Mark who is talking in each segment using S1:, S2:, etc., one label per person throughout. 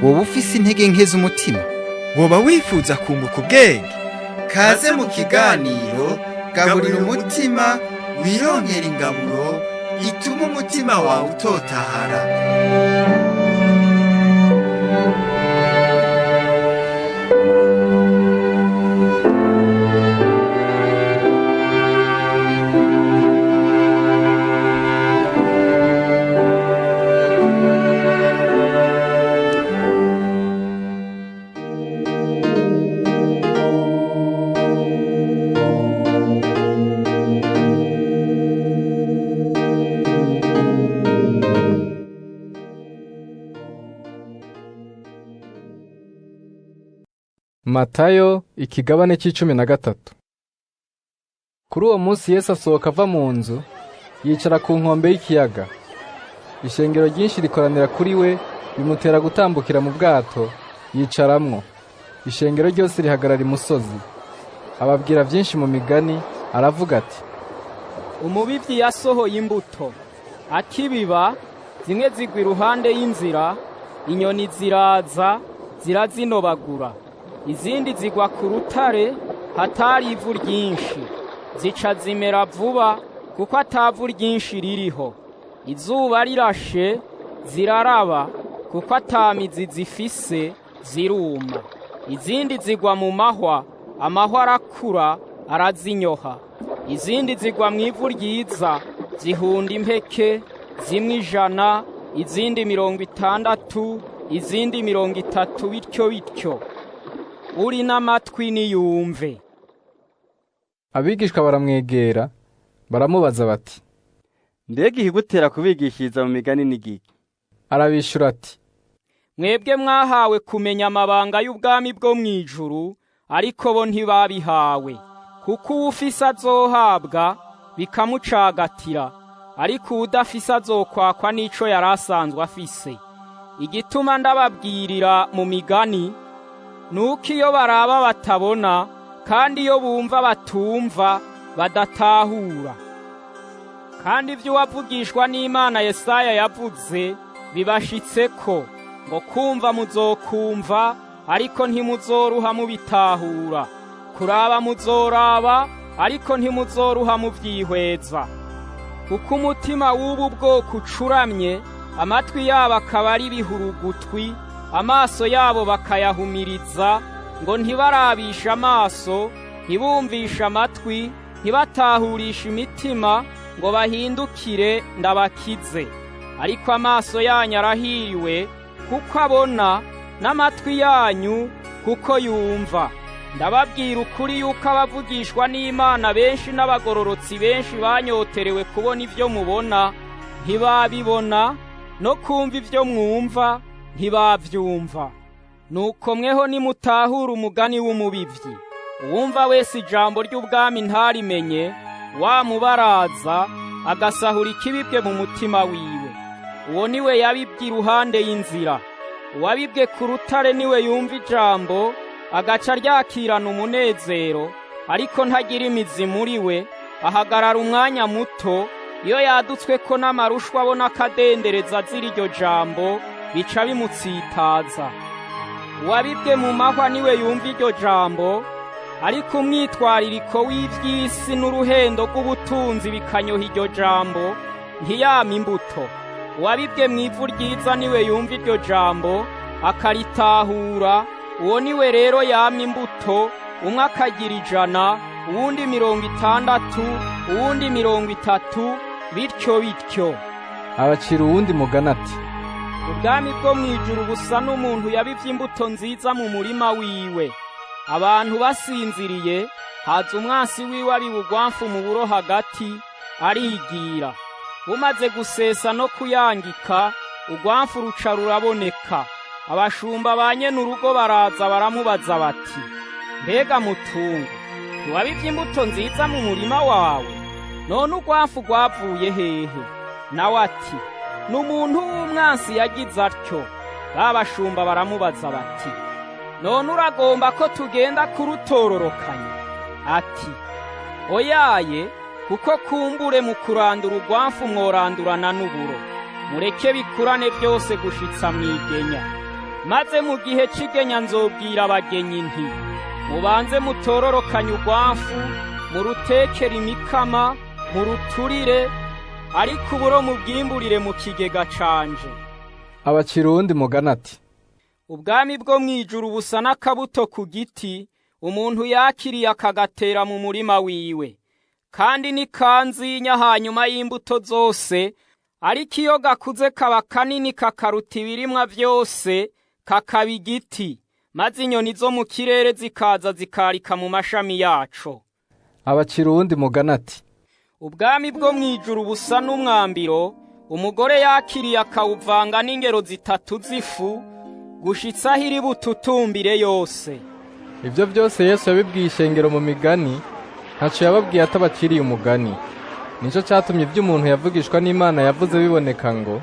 S1: Woba ufise intege nke z'umutima?
S2: Woba wifuza kunguka ubwenge?
S1: Kaze mu kiganiro Gaburira Umutima, wironkera ingaburo ituma umutima wawe utotahara.
S3: Matayo ikigabane c'13. Kuri uwo munsi Yesu asohoka ava mu nzu, yicara ku nkombe y'ikiyaga. Ishengero ryinshi rikoranira kuri we, bimutera gutambukira mu bwato, yicaramwo. Ishengero ryose rihagarara imusozi. Ababwira byinshi mu migani, aravuga ati:
S4: Umubivyi yasohoye imbuto, akibiba zimwe zigwa iruhande y'inzira, inyoni ziraza zirazinobagura. Izindi zigwa ku rutare hatari ivu ryinshi, zica zimera vuba kuko atavu ryinshi ririho. Izuba rirashe ziraraba kuko atamizi zifise, ziruma. Izindi zigwa mu mahwa, amahwa arakura arazinyoha. Izindi zigwa mu ivu ryiza, zihunda impeke, zimwe 100, izindi 60, izindi 30, bityo bityo. Uri n'amatwi niyumve.
S3: Abigishwa baramwegera baramubaza bati:
S5: Mbega ikigutera kubigishiriza mu migani n'igiki?
S3: Arabishura ati:
S4: Mwebwe mwahawe kumenya amabanga y'ubwami bwo mw'ijuru, ariko bo ntibabihawe. Kuko uwufise azohabwa bikamucagatira, ariko uwudafise azokwakwa n'ico yari asanzwe afise. Igituma ndababwirira mu migani nuko iyo baraba batabona, kandi iyo bumva batumva, badatahura. Kandi ibyo uwavugishwa n'Imana Yesaya yavuze bibashitseko, ngo kumva muzokumva, ariko ntimuzoruha mubitahura; kuraba muzoraba, ariko ntimuzoruha muvyihweza. Kuko umutima w'ubu bwoko ucuramye, amatwi yabo akaba ari ibihurugutwi, amaso yabo bakayahumiriza, ngo ntibarabishe amaso, ntibumvishe amatwi, ntibatahurishe imitima, ngo bahindukire ndabakize. Ariko amaso yanyu arahiriwe kuko abona, n'amatwi yanyu kuko yumva. Ndababwira ukuri yuko abavugishwa n'Imana benshi n'abagororotsi benshi banyoterewe kubona ibyo mubona, ntibabibona, no kumva ibyo mwumva, ntibavyumva. Nuko mweho nimutahura umugani w'umubivyi. Uwumva wese ijambo ry'ubwami ntarimenye, wa mubaraza agasahura ikibibwe mu mutima wiwe. Uwo niwe yabibye iruhande y'inzira. Uwabibwe ku rutare niwe yumva ijambo, agaca ryakirana umunezero, ariko ntagira imizi muri we, ahagarara umwanya muto. Iyo yadutswe ko n'amarushwa abona akadendereza azira iryo jambo, bica bimutsitaza. Uwabibwe mu mahwa niwe yumva iryo jambo, ariko umwitwaririko w'ivy'isi n'uruhendo rw'ubutunzi bikanyoha iryo jambo, ntiyama imbuto. Uwabibwe mu ivu ryiza niwe yumva iryo jambo, akaritahura. Uwo niwe rero yama imbuto, umwe akagira 100, uwundi 60, uwundi 30, bityo bityo.
S3: Abacira uwundi mugani ati:
S4: Ubwami bwo mw'ijuru busa n'umuntu yabivye imbuto nziza mu murima wiwe. Abantu basinziriye, haza umwansi wiwe abiba urwamfu mu buro hagati, arigira. Bumaze gusesa no kuyangika, urwamfu ruca ruraboneka. Abashumba ba nyene urugo baraza baramubaza bati: Mbega mutungo, ntiwabivye imbuto nziza mu murima wawe? None urwamfu rwavuye hehe? Nawe ati: N'umuntu w'umwansi yagize atyo. Ba bashumba baramubaza bati: None uragomba ko tugenda kurutororokanya? Ati: Oyaye, kuko kumbure mu kurandura urwamfu mworandurana n'uburo. Mureke bikurane byose gushitsa mwigenya. Maze mu gihe c'igenya nzobwira abagenyi nti: Mubanze mutororokanye urwamfu, murutekere imikama, muruturire, ariko uburo mubwimburire mu kigega canje.
S3: Abacira uwundi mugani ati:
S4: Ubwami bwo mw'ijuru busa n'akabuto ku giti umuntu yakiriye akagatera mu murima wiwe. Kandi ni kanzinya hanyuma y'imbuto zose, ariko iyo gakuze kaba kanini kakaruta ibirimwa byose, kakaba igiti, maze inyoni zo mu kirere zikaza zikarika mu mashami yaco.
S3: Abacira uwundi mugani ati:
S4: Ubwami bwo mw'ijuru busa n'umwambiro umugore yakiriye akawuvanga n'ingero 3 z'ifu, gushitsa aho iri bututumbire yose.
S3: Ibyo byose Yesu yabibwiye ishengero mu migani, ntaco yababwiye atabaciriye umugani. Nico catumye ibyo umuntu yavugishwa n'Imana yavuze biboneka ngo: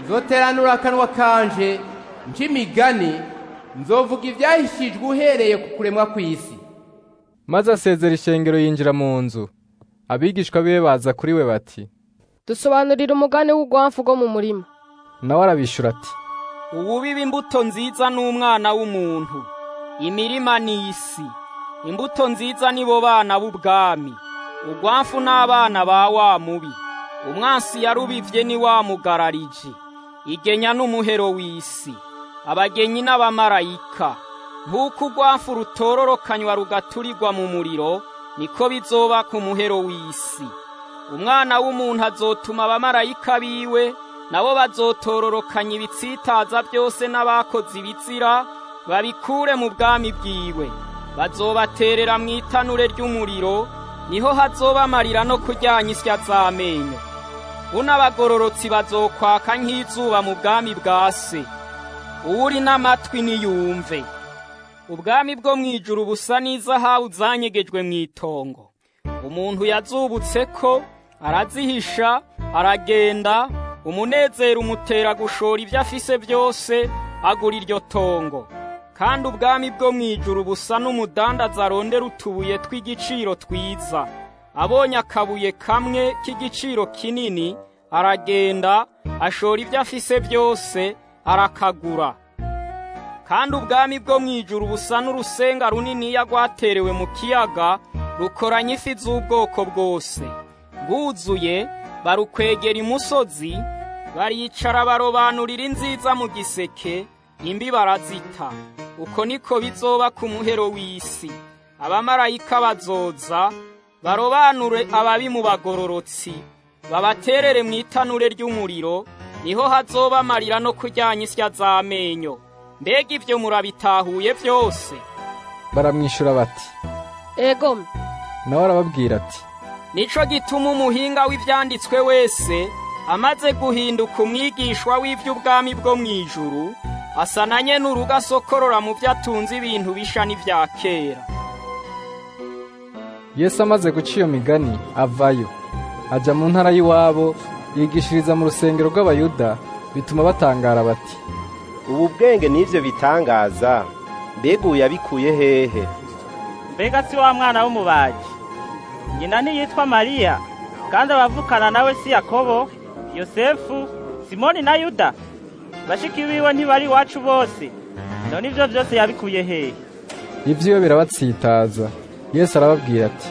S6: Nzoteranura akanwa kanje nce imigani, nzovuga ivyahishijwe uhereye ku kuremwa kw'isi.
S3: Maze asezera ishengero yinjira mu nzu. Abigishwa biwe baza kuri we bati:
S7: Dusobanurira umugani w'urwamfu rwo mu murima.
S3: Nawe arabishura ati:
S4: Uwubiba imbuto nziza n'umwana w'umuntu, imirima ni isi. Imbuto nziza nibo bana b'ubwami, urwamfu n'abana ba wa mubi. Umwansi yarubivye ni wa mugarariji. Igenya n'umuhero w'isi, abagenyi n'abamarayika. Nk'uko urwamfu rutororokanywa rugaturirwa mu muriro, niko bizoba ku muhero w'isi. Umwana w'umuntu azotuma abamarayika biwe, nabo bazotororokanya ibitsitaza byose n'abakoze ibizira, babikure mu bwami bwiwe. Bazobaterera mu itanure ry'umuriro, niho hazoba amarira no kuryanya isya z'amenyo. Unabagororotsi bazokwaka nk'izuba mu bwami bwa se. Uwuri n'amatwi niyumve. Ubwami bwo mw'ijuru busa n'izahabu zanyegejwe mw'itongo. Umuntu yazubutse ko arazihisha, aragenda, umunezero umutera gushora ibyo afise byose, agura iryo tongo. Kandi ubwami bwo mw'ijuru busa n'umudandaza arondera utubuye tw'igiciro twiza. Abonye akabuye kamwe k'igiciro kinini, aragenda, ashora ibyo afise byose, arakagura. Kandi ubwami bwo mw'ijuru busa n'urusenga runiniya rwaterewe mu kiyaga, rukoranye ifi z'ubwoko bwose. Rwuzuye, barukwegera imusozi, baricara barobanurira inziza mu giseke, imbi barazita. Uko niko bizoba ku muhero w'isi. Abamarayika bazoza, barobanure ababi mu bagororotsi, babaterere mu itanure ry'umuriro, niho hazoba amarira no kuryanya isya z'amenyo. Mbega ivyo murabitahuye byose?
S3: Baramwishura bati:
S7: Ego.
S3: Nawe arababwira ati:
S4: Nico gituma umuhinga w'ivyanditswe wese amaze guhinduka umwigishwa w'ivy'ubwami bwo mw'ijuru, asa na nyene urugasokorora mu vyo atunze ibintu bisha n'ivya kera.
S3: Yesu amaze guca iyo migani avayo, aja mu ntara y'iwabo, yigishiriza mu rusengero rw'Abayuda, bituma batangara bati:
S8: Ubu bwenge n'ivyo bitangaza, mbega ubu yabikuye hehe?
S9: Mbega si wa mwana w'umubaji? Nyina ntiyitwa Mariya, kandi abavukana nawe si Yakobo, Yosefu, Simoni na Yuda? Bashiki biwe ntibari iwacu bose? None ivyo vyose yabikuye hehe?
S3: Ivy'iwe birabatsitaza. Yesu arababwira ati: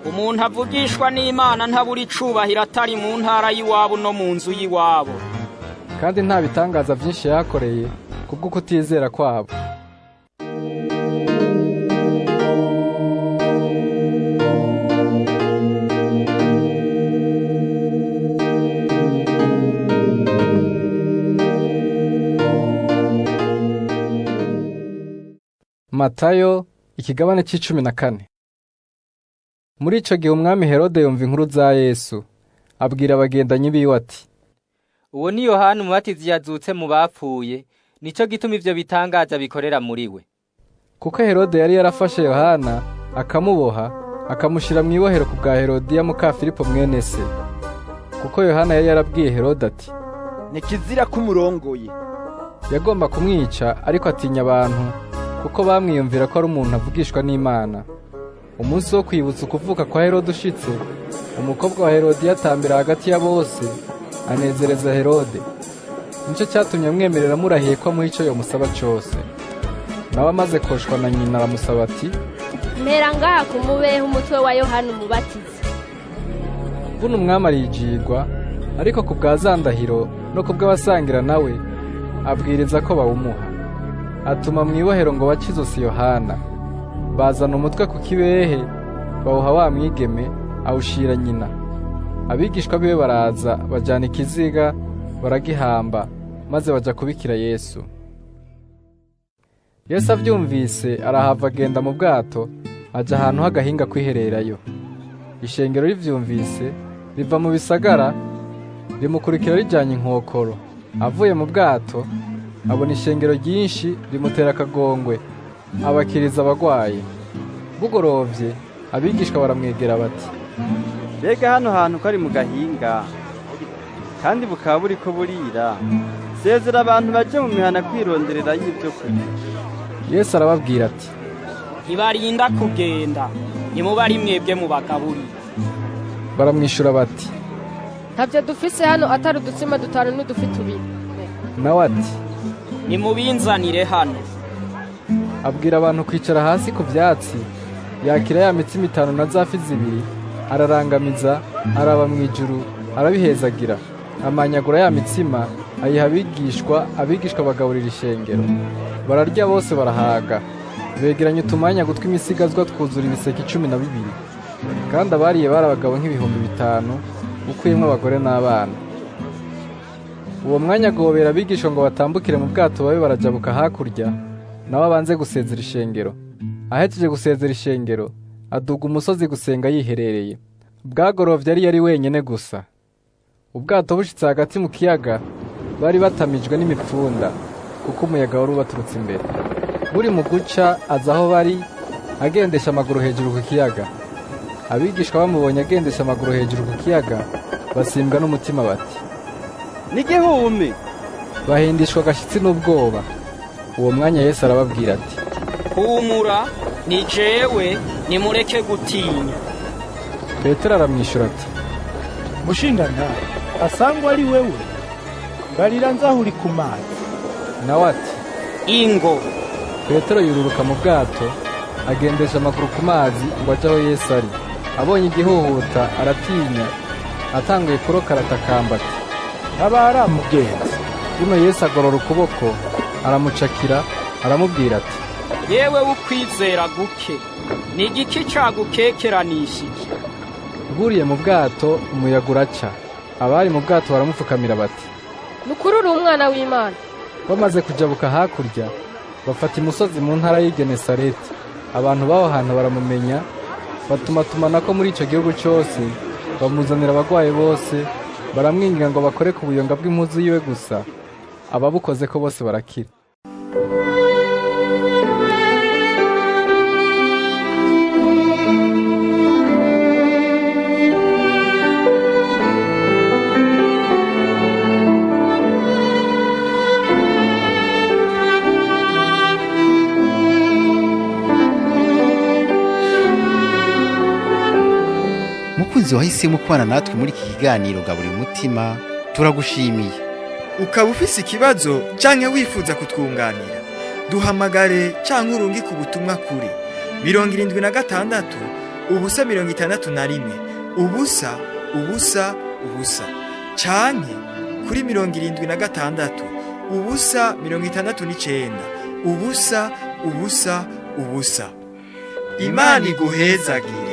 S4: Umuntu avugishwa n'Imana ntabura icubahiro atari mu ntara y'iwabo no mu nzu y'iwabo.
S3: Kandi nta bitangaza vyinshi yakoreye kubwo kutizera kwabo. Matayo ikigabane c'14. Muri ico gihe umwami Herode yumva inkuru za Yesu, abwira abagendanyi biwe ati:
S10: Uwo ni Yohana umubatizi yazutse mu bapfuye, nico gituma ivyo bitangaza bikorera muri we.
S3: Kuko Herode yari yarafashe Yohana akamuboha, akamushira mu ibohero ku bwa Herodiya muka Filipo mwene se. Kuko Yohana yari yarabwiye Herode ati:
S11: Nikizira kumurongoye.
S3: Yagomba kumwica, ariko atinya abantu, Kuko bamwiyumvira ko ari umuntu avugishwa n'Imana. Umunsi wo kwibutsa ukuvuka kwa Herode ushitse, umukobwa wa Herode yatambira hagati ya bose, anezereza Herode. Nicyo cyatumye amwemerera amurahiye ko amuha icyo yomusaba cyose. Nawe amaze koshwa na nyina aramusaba ati:
S11: "Mpera ngaha kumubeho umutwe wa Yohana Umubatizi."
S3: Buno umwami arijigwa, ariko ku bwa za ndahiro no ku bw'abasangira nawe abwiriza ko bawumuha. Atuma mu ibohero ngo bace izosi Yohana. Bazana umutwe ku kibehe, bawuha wa mwigeme, awushira nyina. Abigishwa biwe baraza bajyana ikiziga baragihamba, maze baja kubikira Yesu. Yesu avyumvise arahava agenda mu bwato, aja ahantu h'agahinga kwihererayo. Ishengero rivyumvise riva mu bisagara rimukurikira rijanye inkokoro. Avuye mu bwato abona ishengero ryinshi rimutera akagongwe, abakiriza abagwaye. Bugorovye abigishwa baramwegera bati:
S5: "Mbega hano hantu ko ari mu gahinga, kandi bukaba buriko burira, sezera abantu baje mu mihana kwironderera y'ibyo kurya."
S3: Yesu arababwira ati:
S4: "Ntibarinda kugenda, nimuba ari mwebwe mubagaburira."
S3: Baramwishura bati:
S7: "Ntavyo dufise hano atari udutsima dutanu n'udufi tubiri."
S3: Nawe ati:
S4: "Nimubinzanire hano."
S3: Abwira abantu kwicara hasi ku vyatsi, yakira ya mitsima itanu na za fi zibiri, ararangamiza, araba mu ijuru, arabihezagira. Amanyagura ya mitsima ayiha abigishwa, abigishwa bagaburira ishengero. Bararya bose barahaga, begeranya utumanya gutwi imisigazwa twuzura ibiseke 12. Kandi abariye bari abagabo nk'ibihumbi 5, ukuyemwo abagore n'abana. Uwo mwanya agobera abigishwa ngo batambukire mu bwato babe barajabuka hakurya, nawe abanze gusezera ishengero. Ahejeje gusezera ishengero, aduga umusozi gusenga yiherereye. Bwagorovye ari yari wenyene gusa. Ubwato bushitse hagati mu kiyaga, bari batamijwe n'imipfunda, kuko umuyaga wari ubaturutse imbere. Buri mu guca aza aho bari, agendesha amaguru hejuru ku kiyaga. Abigishwa bamubonye agendesha amaguru hejuru ku kiyaga, basimbwa n'umutima bati:
S5: "N'igihume!"
S3: Bahindishwa agashitsi n'ubwoba. Uwo mwanya Yesu arababwira ati:
S4: "Humura, ni jewe, nimureke gutinya."
S3: Petero aramwishura ati:
S12: "Mushingantahe, asangwa ari wewe, mbarira nzaho uri ku mazi."
S3: Nawe ati:
S4: "Ingo."
S3: Petero yururuka mu bwato, agendesha amaguru ku mazi ngo aje aho Yesu ari. Abonye igihuhuta aratinya, atanguye kuroka aratakamba ati:
S12: "Tabara mugenzi."
S3: Buno Yesu agorora ukuboko, aramucakira, aramubwira ati:
S4: "Yewe w'ukwizera guke, ni igiki cagukekeranishije?"
S3: Buriye mu bwato umuyaga uraca. Abari mu bwato baramupfukamira bati:
S7: "Nukuri uri umwana w'Imana."
S3: Bamaze kujabuka hakurya, bafata imusozi mu ntara y'i Genesareti. Abantu b'aho hantu baramumenya, batumatumanako muri ico gihugu cose, bamuzanira abagwayi bose, baramwinginga ngo bakore ku buyonga bw'impuzu yiwe gusa. Ababukozeko bose barakira.
S1: Mukunzi wahisemo kubana natwe muri iki kiganiro Gaburira Umutima, turagushimiye.
S2: Ukaba ufise ikibazo canke wifuza kutwunganira, duhamagare canke urungike ubutumwa kuri 76 0 61 0 0 0 canke kuri 76 0 69 0 0 0. Imana iguhezagire.